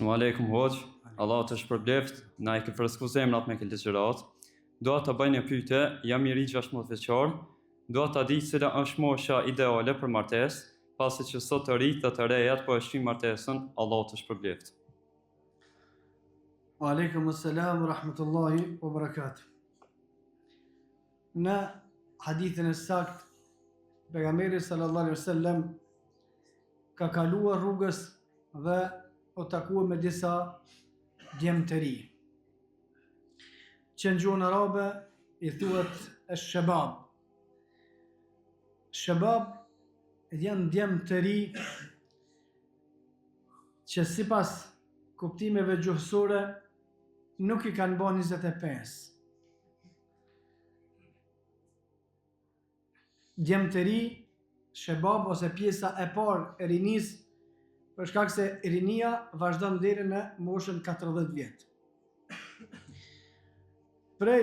Selam aleikum hoxhë, Allahu të shpërbleft, na i ke fresku zemrat me këtë ligjëratë. Dua të bëj një pyetje, jam i ri 16 vjeçar, dua ta di cila është mosha ideale për martesë, pasi që sot të rinjtë dhe të rejat po e shtyjnë martesën, Allahu të shpërbleft. Wa alaikum assalam wa rahmatullahi wa barakatuh. Në hadithin e saktë, pejgamberi sallallahu alaihi wasallam ka kaluar rrugës dhe u takua me disa djem të ri. Që në gjuhën arabe i thuhet esh-shebab. Shebab janë djem të ri që sipas kuptimeve gjuhësore nuk i kanë bo 25. Djem të ri, shebab ose pjesa e parë e rinisë, për shkak se rinia vazhdon deri në moshën 40 vjet. Prej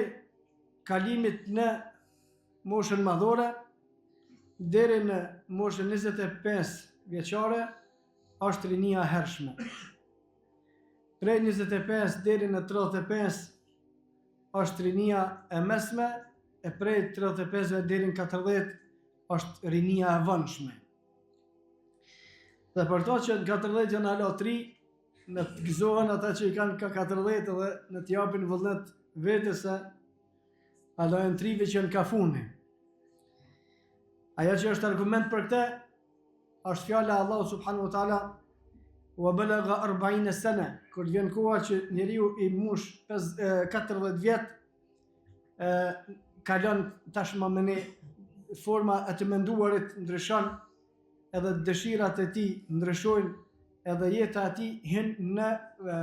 kalimit në moshën madhore deri në moshën 25 vjeçare është rinia e hershme. Prej 25 deri në 35 është rinia e mesme e prej 35 deri në 40 është rinia e vonshme. Dhe për to që në 40 janë hala të ri, le të gëzohen ata që i kanë ka 40 edhe le të japin vullnet vetes se hala janë të ri që janë ka funi. Ajo që është argument për këtë, është fjala e Allahut subhanahu wa taala wa balagha 40 sana kur vjen koha që njeriu i mush 40 vjet e kalon tashmë me një forma e të menduarit ndryshon edhe dëshirat e tij ndryshojnë edhe jeta e tij hyn në e,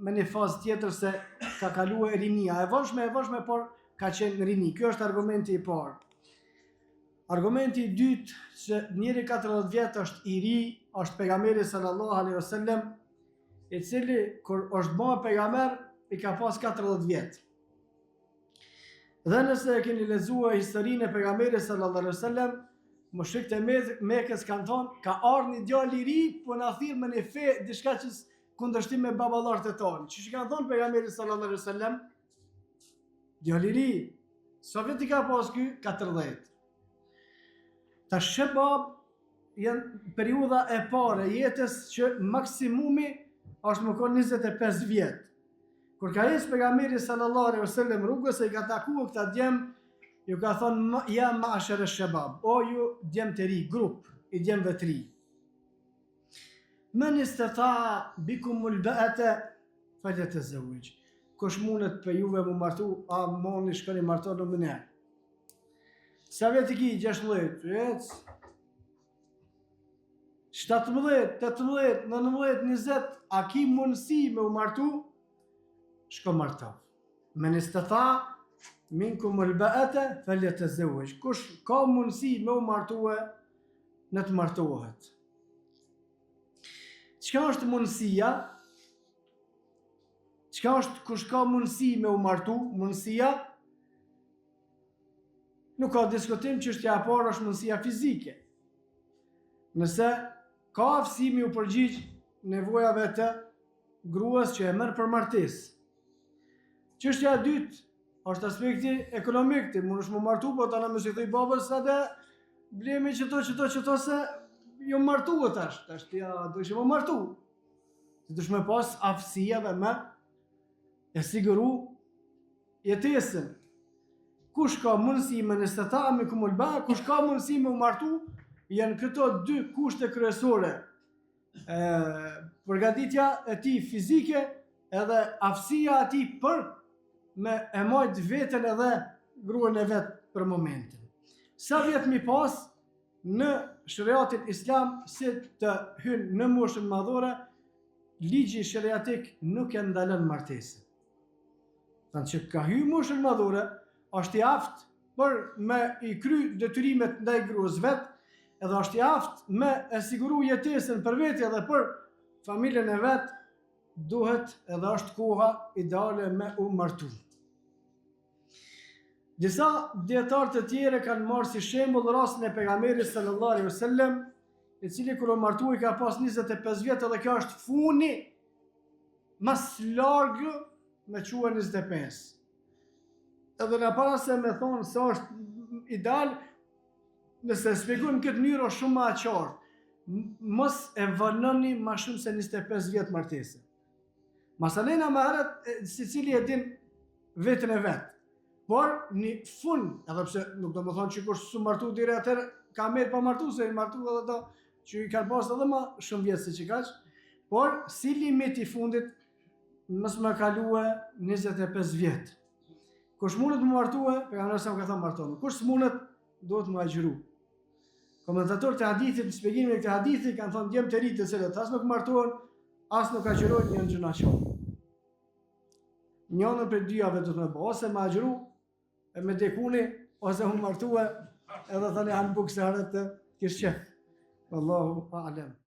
me një fazë tjetër se ka kaluar rinia e vonshme e vonshme por ka qenë rini kjo është argumenti i parë Argumenti i dytë se njeri 40 vjet është i ri, është pejgamberi sallallahu alaihi wasallam, i cili kur është bërë pejgamber i ka pas 40 vjet. Dhe nëse e keni lexuar historinë e pejgamberit sallallahu alaihi wasallam, mushrikët e Mekës kanë thonë, ka ardhur një djalë i ri, po na thirr me një fe, diçka që kundërshtim me baballarët e tonë. Qysh i kanë thonë pejgamberit sallallahu alaihi wasallam? Djalë i ri, sa vjet i ka pas ky? 40. Tash shebab janë periudha e parë e jetës që maksimumi është me konë 25 vjet. Kur ka ecë pejgamberi sallallahu alaihi wasallam rrugës e i ka taku këta djem, ju ka thonë ja ma'sher shebab, o ju djem të ri, grup i djemve të ri. Men istata'a bikumul ba'ata faljetezevvexh. Kush mundet prej juve mu martu, a moni shkoni martonu menjëherë. Sa vjet i ki, 16, ec. 17, 18, 19, 20, a ki mundësi me u martu? Shko martohu. Men istata'a minkumul ba'ata faljetezevvexh. Kush ka mundësi me u martue, le të martohet. Çka është mundësia? Çka është kush ka mundësi me u martu? Mundësia? Nuk ka diskutim çështja e parë është mundësia fizike. Nëse ka aftësi me iu përgjigj nevojave të gruas që e merr për martesë. Çështja e dytë është aspekti ekonomik, ti mundesh m'u martu, po tani mos i thuj babës sa blemi qëto qëto qëto se jom martu tash, tash ti a do të m'u martu. Ti dush me pas aftësi edhe me e siguru jetesën. Kush ka mundësi men istata'a minkumul ba'a, kush ka mundësi me u martu, janë këto dy kushte kryesore. E, përgatitja e tij fizike edhe aftësia e tij për me e majt veten edhe gruan e vet për momentin. Sa vjet mi pas në sheriatin islam si të hyn në moshën madhore, ligji sheriatik nuk e ndalon martesën. Thanë që ka hy moshën madhore, është i aftë për me i kry detyrimet ndaj gruas vet, edhe është i aftë me e siguru jetesën për vete edhe për familjen e vet, duhet edhe është koha ideale me u martu. Disa dijetarë të tjerë kanë marrë si shembull rastin e pejgamberit sallallahu alaihi wasallam, i cili kur u martu i ka pas 25 vjet edhe kjo është funi. Ma s'largu me çue 25. Edhe na para se me thonë se është ideal, nëse e spjegojmë këtë mënyrë është shumë ma e qartë. Mos e vononi ma shumë se 25 vjet martesën. Masanena më herët, secili e din veten e vet. Por një fund, edhe pse nuk do me thonë që kush s'u martu deri atëherë ka met pa martu se i martu edhe do që i kanë pas edhe ma shumë vjet se që kaq, por si limit i fundit mos me kalue 25 vjet. Kush mundet me martue, pejgamberi alejhi selam ka thënë martonu. Kush s'mundet, duhet me agjëru. Komentatorët e hadithit në shpjegimin e këtij hadithi kanë thënë djem të ri të cilët as nuk martohen, as nuk agjërojnë janë gjynahqarë. Njënën prej dyjave do të me bo, ose me agjëru, e me dekuni, ose mu martue, edhe thani hanë bukë se harët të kishë qef. Allahu a'lem.